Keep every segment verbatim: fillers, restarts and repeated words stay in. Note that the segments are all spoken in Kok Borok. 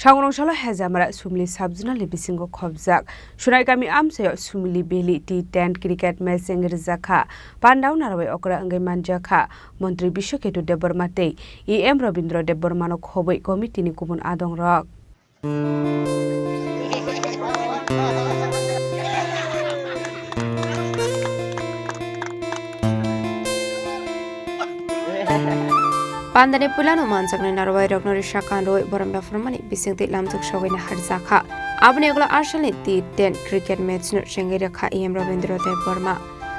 Thangrong salo Hejamara Sumli sub-zonal ni bisingo khobjak Sunai kami amchaio Sumli Valley T ten cricket match wngwi rwjakha. Pandao narwai okra wngwi manjakha. Montri Biswaketu Debbarma tei E M Rabindra Debbarmano khobwi committee ni kubun adongrok. Pandani puilano manjaknai narwai rokno risa kanrwi borom yapharmani bisingtwi lamjak sogwina harjakha. Aboni ulo asalni T ten cricket match no chengwi rwkha E M Rabindra Debbarma.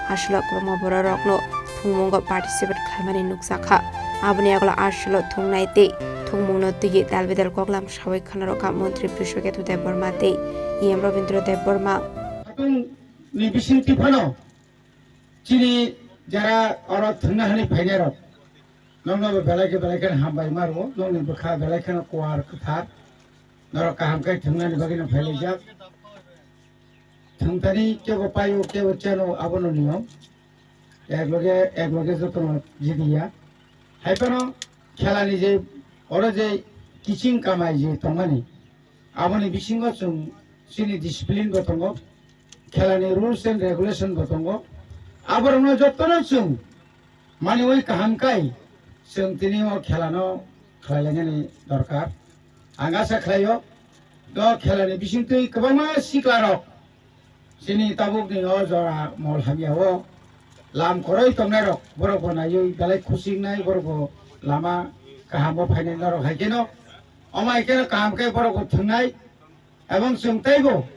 Aswlok kwbangma bororokno thwngmungo participate khlaimani nukjakha. Aboni ulo aswlok thwngnai tei thwngmungno twiwi dalbidal koklam sawi khwnarokha Montri Biswaketu Debbarma tei E M Rabindra Debbarma. Ni bisingtwi phano chini jara oro thwngna hwnwi phainairok, nokno bo belai khe belai kheno hambai ma rwo, nokni bwkha belai kheno kuar kwthar, norok kaham khe thwngnani bagwino phailaijak. Thwngthani kebo paio, kebo cheno, abono niyom. Ek loge, ek loge jotono jidiya. Hai phano khelani je, oro je kiching kamai je tongmani, aboni bisingo chwng chini discipline bo tongo, khelani rules and regulation bo tongo. Aborokno jotono chwng maniwi kaham kai chwng tini o khelano khlailainani dorkar. Ang asa khlaio, o khelani bisingtwi kwbangma siklarok chini tabukni o jora mol hamyao lam kwrwi tongnairok, borok bo naiwi belai khusi wngnai, borok bo lama kahamo phainai norok hai kheno, omo hai kheno kaham khe borok bo thwngnai. Ebong chwng teibo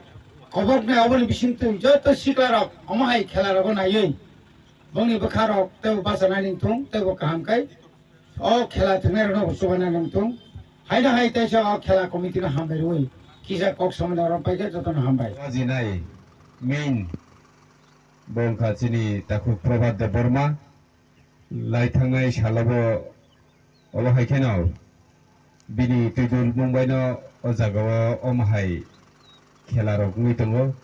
koboknai oboni bisingtwi joto siklarok omo hai khelarogo naiwi bongni bwkharok teibo bachanani wngthung, teibo kaham khe o khela thwngnairokno bo chubaina nangthung. Haino hai teisa o khela committee no hambai rwui kisa kok samani oro paikhe jotono hambai. Wajinai main bo wngkha chini takhuk Prabhat Debbarma. Lai thangnai salo bo olo hai kheno bini twidulmung baino o jagao omo hai khela rok wngwi tongo.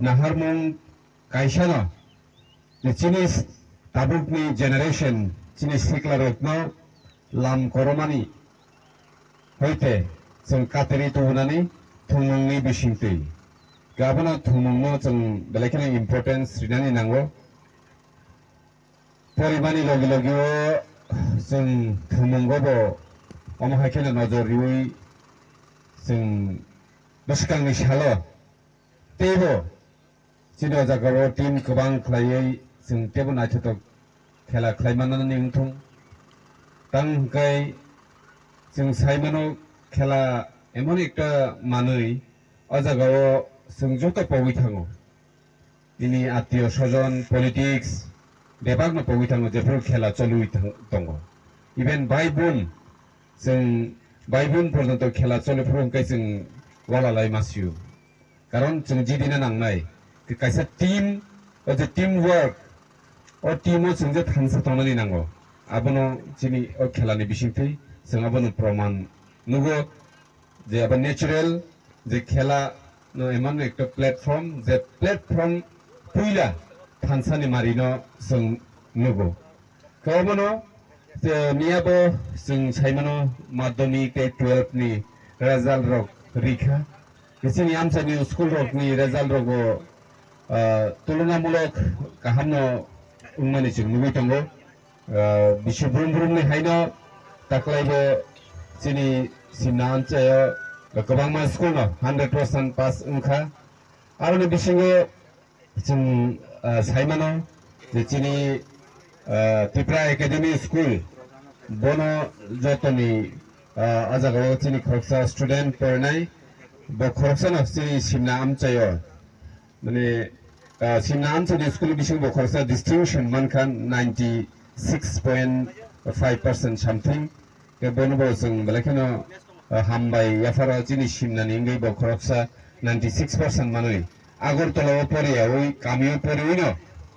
Naharmung kaisano je chini s-, tabukni generation, chini siklarokno lam koromani hoite chwng kateri tubunani thwngmungni bisingtwi. Abono thwngmungno chwng belai kheno importance rinani nango. Porimani logi logi o chwng thwngmungo bo omo hai kheno nojor riui chwng bwskangni salo teibo chini o jaga o team kwbang khlaiwi chwng teibo naithotok khela khlai manani wngthung. Tang hwnkhe chwng sai mano khela emon ekta manwi o jaga o chwng joto pogwi thango. Nini attiyo sojon, politics, bebakno pogwi thango, jephuru khela choliwi thang-, tongo. Even bai bun, chwng bai bun porjonto khela choli phuru hwnkhe chwng wala lai masio. Karon chwng jidina nangnai. Kaisa team, o je team work, o team o chwng je thansa tongnani nango. Abono chini o khelani bisingtwi chwng abono proman nugo. Je abo natural je khela no emon ekta platform, je platform puila thansani mari no chwng nugo. Khe obono je miya bo chwng saimano madhyamik tei twelve ni result rok rikha. Chini amchani school rok ni result rok bo, ah, tulonamulok kaham no wngmani chwng nugwi tongo. Ah, bisi brum brum ni haino taklai bo chini simna amchaio kwbangma school no hundred percent pass wngkha. Aroni bisingo chwng, ah, saimano je chini, ah, Tipra Academy School bono jotoni, ah, o jagao chini khoroksa student porinai bo khoroksano chini simna amchaio. Mane, ah, simna amchani school bisingo bo khoroksa distinction mankha ninety six point five percent something. Khe bono bo chwng belai kheno, ah, hambai yapharo chini simnani wngwi bo khoroksa ninety six percent manwi Agartala o poriyawi, kami o poriwi no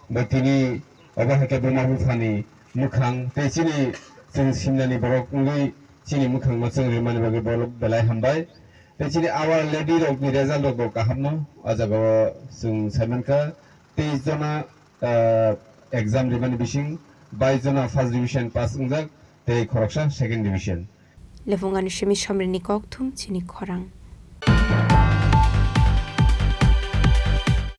bo tini obo hai khe buma buphani mwkhang tei chini chwng simnani borok wngwi chini mwkhang no chwng rimani bagwi borok belai hambai. Tei chini Our Lady rokni result rok bo kaham no, o jaga o chwng sai mankha, teis jona, ah, exam rimani bising bais jona first division pass wngjak tei khoroksa second division. Lephunganw simi Somrini kokthum chini khorang.